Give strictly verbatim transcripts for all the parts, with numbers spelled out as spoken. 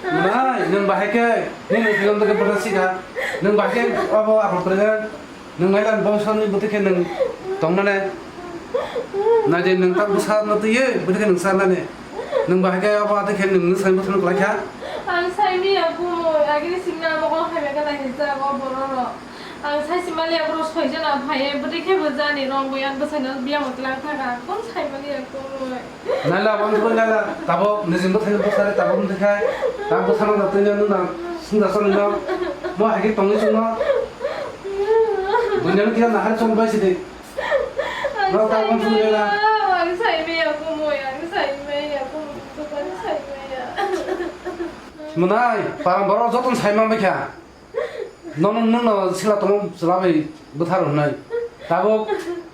Nai, nwng bahai khe, nini nwng thwngam tongkhe bwtha sikha. Nwng bahai khe abo aphuru kwrwngkha. Nwng nailan bongso ni bwtwi khe nwng tongmane. Naidi nwng tak bwsa no twiwi bwtwi khe nwng sa nani. Nwng bahai khe abo atwi khe nwng nwsai bwthano kwlai kha. Ang sai miya kumui, agini singna abo kok hai mekha nai hwnsa abo borok rok. Ang sai si mali abo rok soi jana phai, bwtwi khe bo jani rong bo yang bwsai no biyang twlang thaka. Kon sai mali kumui. Naila, abo wngkha naila, tabuk nijing bwthai bwsari tabuk wngkha, tabuk bwthano da twi nang nang singda song no, mo hai khe tongwi chwng no, bunyani kisa nahar chong bai sidi. No tabuk wngkha naila. Ang sai maya kumui, ang sai maya kumui, ang sai maya. Mwnai, parang borok joto sai man bai kha. Nono nwngno sila tongma chwla bai bwtharo hwnwi. Tabuk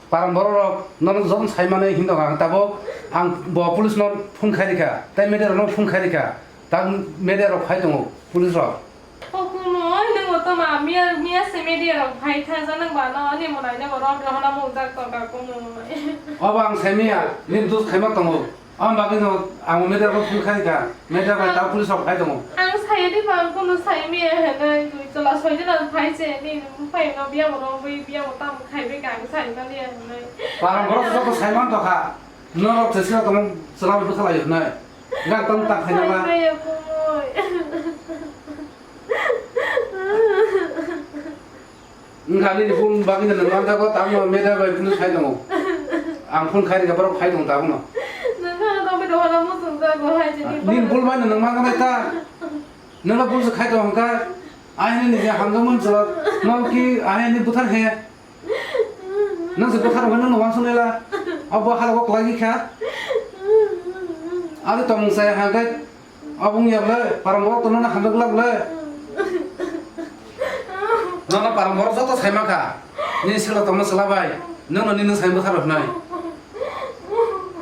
parang borok rok nono jotono sai mani hinwi tongo ang. Tabuk ang bo police no phone khai rikha, tei media rok no phone khai rikha. Tak media rok phai tongo police rok. O kumui, nwng bo toma miya, miya se media rok phai tha, ja nwng ba no ani monai no rok rohona mung jak tong ka kumui. Obo ang sai miya, nini dus khaima tongo. Ang bagwi no ang media rok phone khai kha, media bai ta police rok phai tongo. Ang sai di bang kono sai miya hwnwi, twi tola soi jona phai se ni phai no biya mo rong bwi biya mo tam khai bai kang sai mani hwnwi. Parang borok joto sai man tokha, norok se sila tongmung chwla bai bwkha lai hwnwi. Gang tong tak khai nang la. Sai maya kumui. Wngkha nini phone bagwi no nwng manjago, tamo media bai phone khai tongo. Ang phone khai rikha, borok phai tongo tabukno. Nwng kha tongwi tongma no muchung jago hai chini. Nini phone bai no nwng manjaknai ta. Nwngno phone se khai tongo hwnkha. Ahini nije hamjakmani chwla. Nwng ki ahini bwthar he. Nwng se bwthar hwnkhe nwngno uansuknai la. Abo halogo kwlai kha. Aro tongmung chaya hwnkhe. Abo wngya bwle, parang borok to nono hamjak glak bwle. Nono parang borok joto sai mankha. Nini sila tongma chwla bai, nwngno nini sai bwthar rok hwnwi.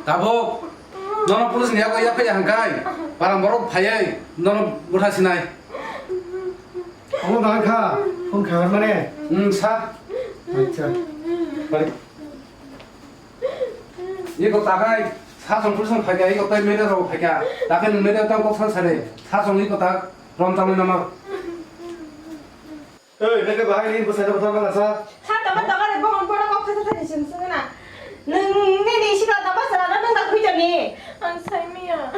Tabuk, nono police ni yago yapha ya hwnkhe, parang borok phaiwi nono bwtha sinai. Omo bahai kha, phone khai hor mane. Hmm, sa. Acha. Bari. Iko takai, sasong pulisong phaikha, iko tai media rok phaikha. Takai nwng media tang kok san sare. Sasong iko tak rom tangwi nama. Ei, nake bahai ni bwsai rok tang sa. Sa tama tama re bong bong kok sa sa ni sing sing na. Nwng nini sikla tama sala na nwng da khuijani. Ang sai miya.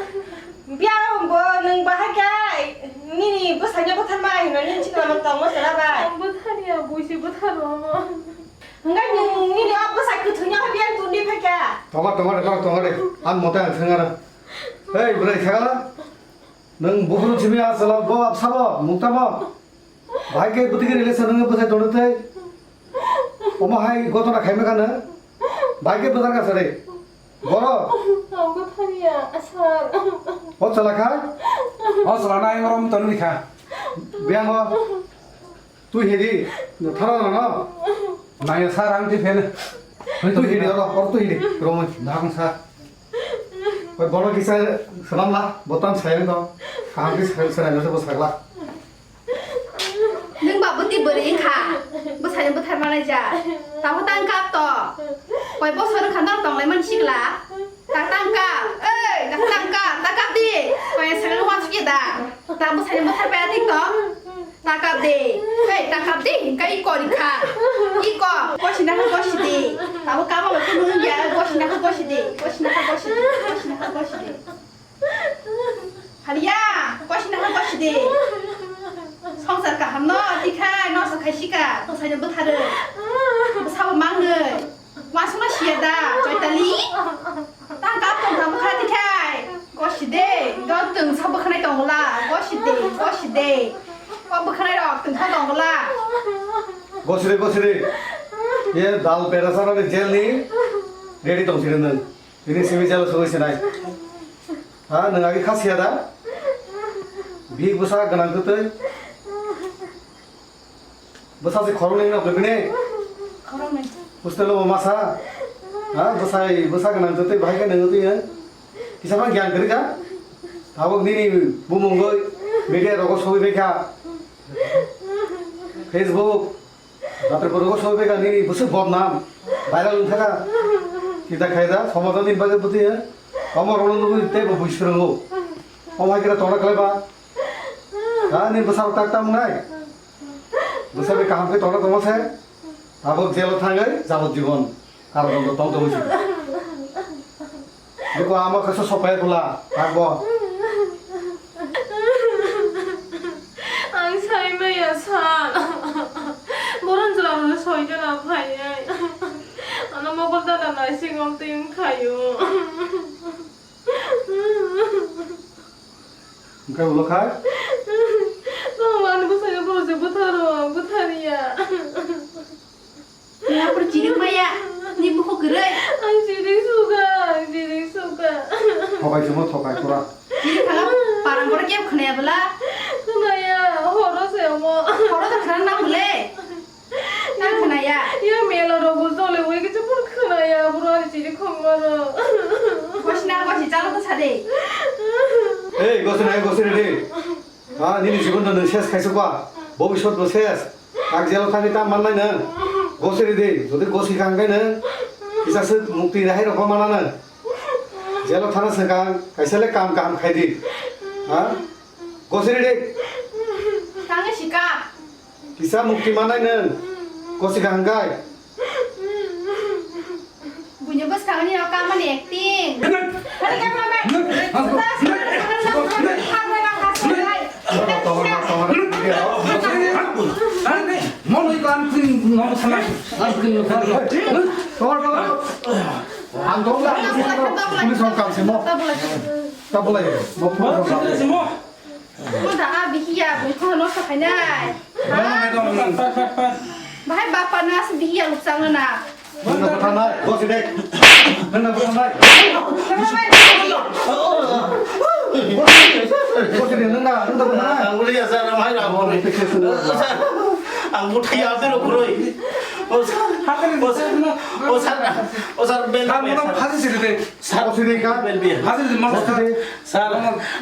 Biya bo nwng bahai khe nini bwsai ni bwthar mai hino nini sikla ma tong ma sala bai. Ang bwthar ya, buisi bwthar ro. Hwnkhe nwng nini o bwsai kwthwino hai biyang tongdi phaikha? Tongo, tongo de, tongo, tongo de. Ang mote ang thangara. Hei, bwrwi thangala. Nwng buphuru simi a chwla bo absabo, mukta bo. Bahai khe bwtwi khe relation nwng bwsai tongdi tei. Omo hai gotona khaima kha nwng. Bahai khe bwthar kha sari. Boro. Ang bwthar ya, sir. O chwla kha? O chwla nai orom tongdi kha. Biyang o. Twi hidi, thara no no. Naya sir, ang twi phene. Twi hidi, oro, oro twi hidi, romoi. Dang sir. Oi, bono kisa salam la, botan sayang to. Kaham kisa sayang to, bo sagla. Nwng ba bwtwi bwrwi wngkha. Bwsai bwthar malai ja. Tamo tang kap to. Koi bosor wngkha nor tonglai man sikla. Tak tang kap. Ei, tak tang kap. Tak kap di. Koi sakno wansukya da. Ta bwsai bwthar paya tik to. Ta kap de. Hei, ta kap de. Hingka iko rikha. Iko. Kosi na kosi de. Tabo kabo kunu ya. Kosi na kosi de. Kosi na kosi de. Kosi na kosi de. Haliya. Kosi na kosi de. Songsar kaham no tikha no so khaisika. Bwsai bwthar. Bwsabo mangnoi. Wasungma siya da, Choitali? Tang kap tong tang bwkhana tikhai. Gosi de, do tong sa bwkhanai tong la, gosi de, gosi de. Ko bwkhanai rok tong sa tong la. Gosi de, gosi de. Ye dal pera sana de jail ni ready tong sini nang. Ini simi jail sugui sinai. Ha, nang agi khas siya da? Big bwsa ganang kutui. Bwsa se khoroknwi no kwbini? Khoroknwi. Hostel o masa? Ha, bwsai, bwsa gwnang jotoi bahai khe nang jotoi, eh? Kisa phang gyan kwrwi kha? Tabuk nini bumungoi media rogo sogwi bai kha. Facebook, batre rogo sogwi bai kha, nini bwswk bodnam, viral wng kha kha. Chita khai da, somajo nini bagwi bwtwi, eh? Omo rono nugwi tei bo bui swrwngo. Omo hai khe tongna khlai ba? Ha, ni bwsarok tak tam nai? Bwsarok kaham khe tongna tongma se? Tabuk jelo thangwi jabot jibon karon tong tongwi se. Biko amo khe sopai bula, takbo. Ang sai maya sal. Boron jora soi jora phai ai. Ano mokol dada nai singom ting khayo. Hwnkhe ulo khai? Bhagwan bwsai borok se bwtharo, bwthariya. Ni apor chirik maya, ni bukhuk kwrwi. Ang chirik suka, ang chirik suka. Thokai chwngno thokai pura. Chirik khala parang borok kebo khwnaya bwla? Khwnaya, horo se omo. Horo da khna nang bwle? Nang khwnaya? Ya mela rogo jole ui kichu pun khwnaya, bro ani chirik khongma ro. Bosna bosi chalo to sade. Ei, gosiri, gosiri de. Ha, nini jibon no nwng ses khaisukha. Bobisot bo ses. Ang jelo thangwi tam mannai nwng. Gosiri de. Jodi gosi kha hwnkhe nwng kisa swk mukti rehai rokma mana nwng. Jelo thana swkang kaisa le kam kaham khai di. Ha? Gosiri de. Tangwi sika. Kisa mukti manai nwng. Gosi kaham khai. Buino bwskangni o kamani acting. Hari kamani. Monoi ko ang kring no sana. Ang kring no sana. Ang dong la. Police ang kam simo. Tabulai. Tabulai. Mo police ang kam. Mo da a bihiya, bui ko no sa khainai. Pat, pat, pat. Bahai bapa na se bihiya lukchang na. Nang na bwtharnai, bosi de. Nang na bwtharnai. Bosi de, nang na, nang na bwtharnai. Ang uli ya sir, ang hai rabo ni. Sir, ang buthai ya sir, kuroi. O sir, o sir, o sir, o sir, ben. Ang mo phasi siri de. Sir, bosi de ka? Ben bi. Phasi siri mas. Bosi de. Sir,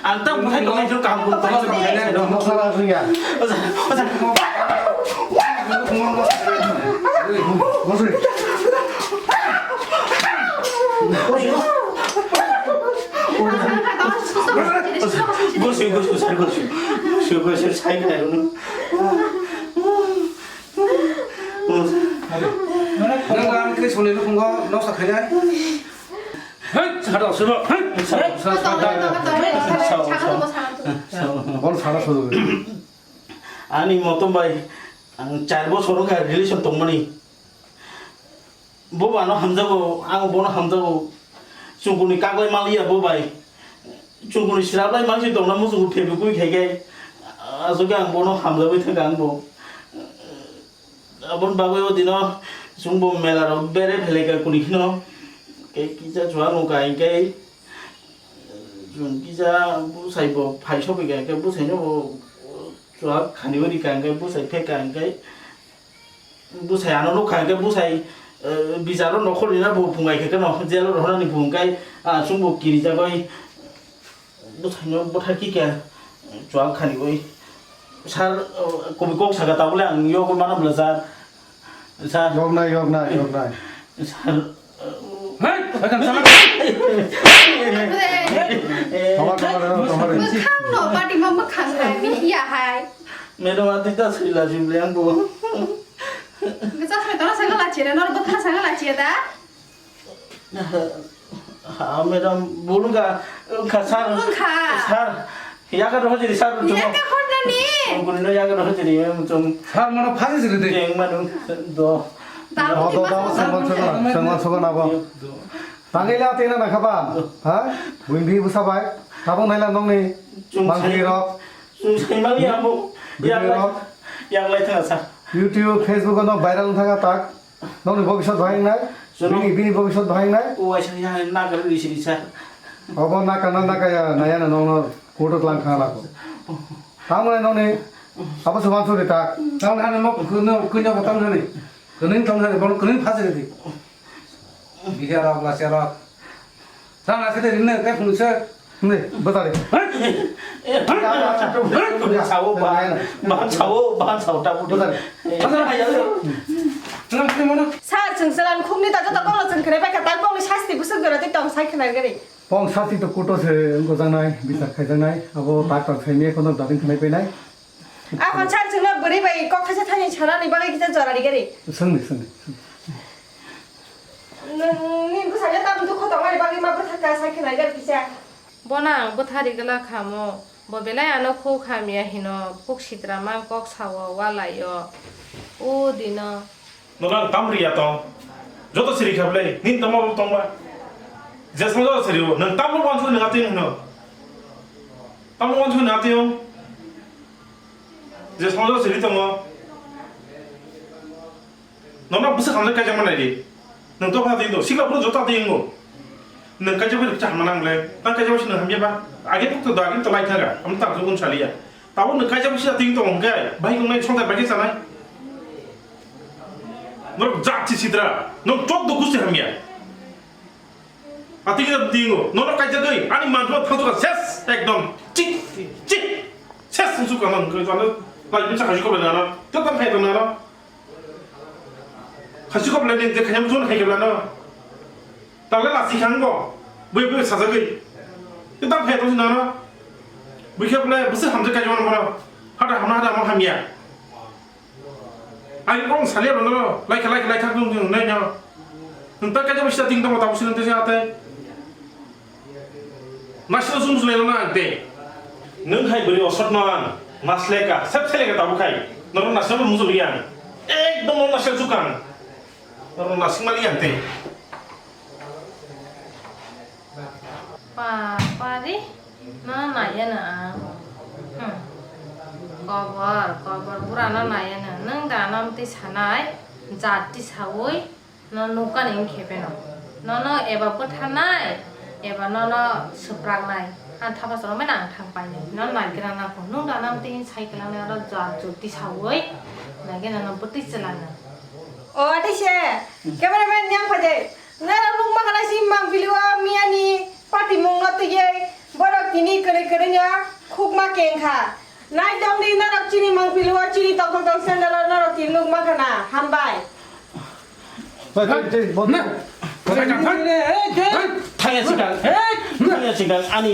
ang ta buthai tong ju kam ko. Bosi de. Mo sara suya. O sir, o sir. Bosi. Gosi, gosi, sir, gosi. Gosi, gosi, sai khai no. Nang ang kri sole no kongo no sa khai nai. Hei, sara subo. Hei, sara, sara, sara. Bol sara subo. Ani motom bai, ang char bosor wngkha relation tongmani. Bo bano hamjago, ang bono hamjago. Chungkuni kaklai maliya bo bai. Chungkuni sraplai mangsi tongna muchungo phebukui khai khai. Aswkhe ang bono hamjagwi thangkha ang bo. Aboni bagwi o dino chwngbo mela rok bere phelai ka kuni kheno. Khe kisa chuwak nukha hinkhe chwng kisa bwsai bo phai sophi ka hinkhe bwsaino bo chuwak khani bai rikha hinkhe bwsai phekha hinkhe bwsai ano nukha hinkhe bwsai, eh, bijaro nokhorni na bo phungai khe kheno jail o rohornani phungai, ah, chwngbo kirijagwi. Bwthaino bwthar kikha chuwak khani oi. Sir, uh, kubui kok saka tabole ang yogo mana bwla sir. Sir. Yoknai, yoknai, yoknai. Sir. Hei, hei, kan sana. Tomar, tomar, tomar. Mwkhang no, bati ma mwkhang hai, bihiya hai. Madam, ati ta sila jumle ang bo. Gajak sai tona sanga lachi re, nor bwthar sanga lachi da. Ha, madam, bo wngkha, wngkha, sir. Wngkha. Sir, yakarwi hojiri, sir, chwng. Yaka hordani. Chwng kunino yakarwi hojiri, chwng. Sir, mano phasi siri de. Chwng mano, do. Dal. Oh, do, do, sangwan sogo, sangwan sogo na bo. Do. Tangila tina na khaba. Ha? Buini bwsa bai. Tabuk naila nongni. Chwng mangli sai-, rok. Chwng saimali amo. Video rok. Yaklai, yaklai thang, sir. YouTube, Facebook ano viral thang tak. Nongni bobisot bahai wngnai? Jono. Bini, bini bobisot bahai wngnai? O waisa ya nagar ri sini sa. Obo naka na naka ya, naya na nongno photo tlang khana lako. Tamo na nongni abo se wansuri tak. Tamo na mo kuno kuno ko tamo na ni. Kuno tamo na ni, bono kuno phasi di. Bihiya rok, lasia rok. Tang na kete rinne kai phunukse. Ne, bwtari. Sao, bahan, bahan sao, bahan sao, ta puto. Bwtari. Sir, chwng chwla khukni ta joto kokno chwng khwnai paikha, ta kokni sasti bwswk jora twi tong sai khwnai gari. Pong sasti to kuto se wngkha janai, bichar khai janai, abo doctor sai me kono daring khwnai painai. Aphano sir chwngno bwrwi bai kok thaisa thani sanani bagwi kisa jora rigari. Swngdi, swngdi, swngdi. Nwng nini bwsakhe tamo dukhu tongmani bagwi ma bwthakha sai khwnai gari kisa. Bono ang bwtha rigwlak kha mo. Bo belai ano khuk hamya hino, khuk sitra mang kok sao, walai o. O dino. Nono ang tam riya tong. Joto siri kha belai, nini tongma bo tongba. Jesma joto siri o, nwng tam bo wansuk nwng atwi hino. Tam bo wansuk nwng atwi o. Jesma joto siri tongo. Nono bwswk hamjak kaijakma naidi. Nwng to pha twi to, sikla phuru joto twi wngo. Nwng kaijak bai kisa hamma nang le. Tang kaijak bai se nwng hamya ba. Age phuk to da, age to lai thaga. Am tang jokon saliya. Tabo nwng kaijak bai se twi to hwnkhe, bai wngnai songthai bai khe chanai. Norok jat si sidra. Nwng chok do gusti hamya. Atwi khe twi wngo. Nono kaijak bai ani manjuma thangsuka ses ekdom. Chik, chik. Ses thangsuka nwng khe jano. Lai bisa kaji ko bela nano. Tetam khai to nano. Khasi kok le neng je khanyang jun khai kebla no. Tang le lasi khang bo. Bui bui sajagwi. Te tang khai to sina no. Bui khe bla bwswk hamjak kai jwan bono. Hada hamna hada mo hamya. Ai ong sali ro no. Lai khe lai khe lai thak dung dung nai no. Nung ta kai jabo sita ting tong ta bwswk nung te ate. Nasino sum sulai lana ang te. Nwng hai bwrwi osot no ang. Nasleka, sep seleka tabuk hai. Norok nasino mujul yang. Ekdom norok nasino sukang. Norok nasing mali yang te. Pa, pari, no naya na ang. Hmm. Kobor, kobor, bura no naya na. Nwng da nam ti sanai, jat ti sawi. No nukani wng khe pheno. Nono eba bwtharnai, eba nono swpraknai. Ang thapa choromai nang thang painai. No naigra nang kho. Nung da nang tei sai kwlangnai oro jat jot ti sawi. Naigra no bwtwi chwlangna. O atise, cameraman yang phai de. Nero nukma kana si mang piliwa miyani. Patimungno twiwi borok tini kwrwi kwrwino khukma keng kha. Nai tongdi norok chini mangpili o chini tongthok tong sandalo norok tini nukma khana. Hambai. Thaya sikal. Thaya sikal. Ani.